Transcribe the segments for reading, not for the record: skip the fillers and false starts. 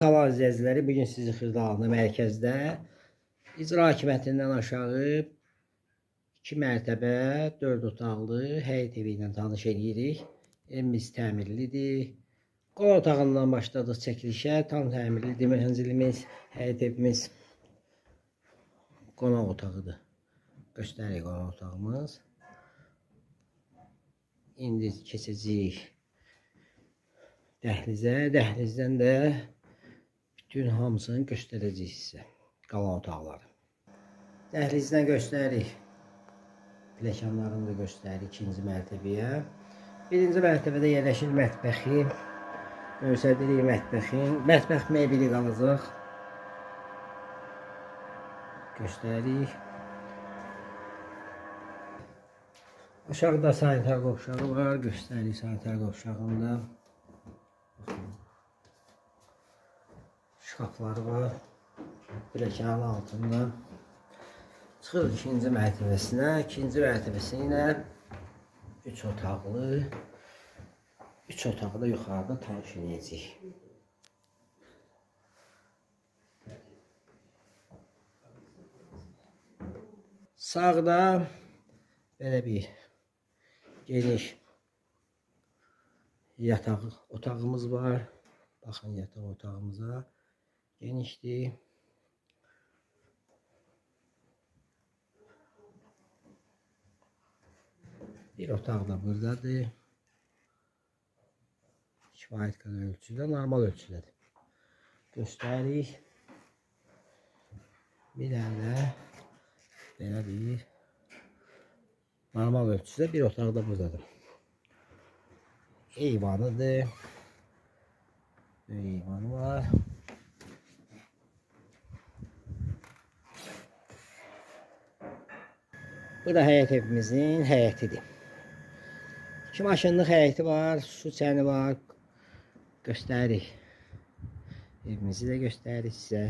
Salam izləyiciləri, bugün sizi Xırdalanlı mərkəzdə İcra Hakimiyyətindən aşağı 2 mərtəbə 4 otaqlı həyət evi ilə tanış edirik. Evimiz təmirlidir. Qonaq otağından başladıq çəkilişə. Tam təmirlidir mənzilimiz, həyət evimiz. Qonaq otağıdır. Göstərik qonaq otağımız. İndi keçəcəyik dəhlizə. Dəhlizdən də bütün hamısını göstərəcəyik sizə. Qalan otaqları. Dəhlizdən göstəririk. Pilləkənlarını da göstəririk ikinci mərtəbəyə. Birinci mərtəbədə yerləşir mətbəxi. Göstəririk mətbəxin. Mətbəx mebeli qalacaq. Göstəririk. Aşağıda sanitar qovşağı var. Göstəririk sanitar qovşağında. Şkafları var. Pilləkənin altında. Çıxırıq ikinci mərtəbəsinə. İkinci mərtəbəsi ilə 3 otaqlı. 3 otaqlı da yuxarıda tanış eləyəcəyik. Sağda belə bir geniş yataq otağımız var. Baxın yataq otağımıza. Genişdir. Bir otaq da buradadır. Kifayət qədər ölçüdə, normal ölçüdədir. Göstəririk. Bir dənə də belə bir normal ölçüdə bir otaq da buradadır. Eyvanıdır. Böyük eyvanı var. Bu da həyət evimizin həyətidir. 2 maşınlıq həyəti var, su çəni var. Göstəririk. Evimizi də göstəririk sizə.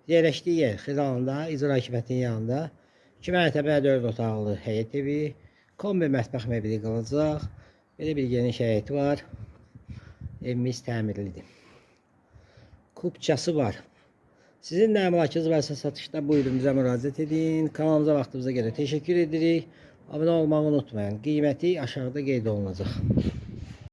Yerləşdiyi yer Xırdalanında, İcra Hakimiyyətinin yanında. 2 mərtəbə 4 otaqlı həyət evi. Kombi mətbəx mebeli qalacaq. Belə bir geniş həyəti var. Evimiz təmirlidir. Kupçası var. Sizin də əmlakınız varsa satışda buyurun bizə müraciət edin. Kanalımıza vaxtınıza görə təşəkkür edirik. Abunə olmağı unutmayın. Qiyməti aşağıda qeyd olunacaq.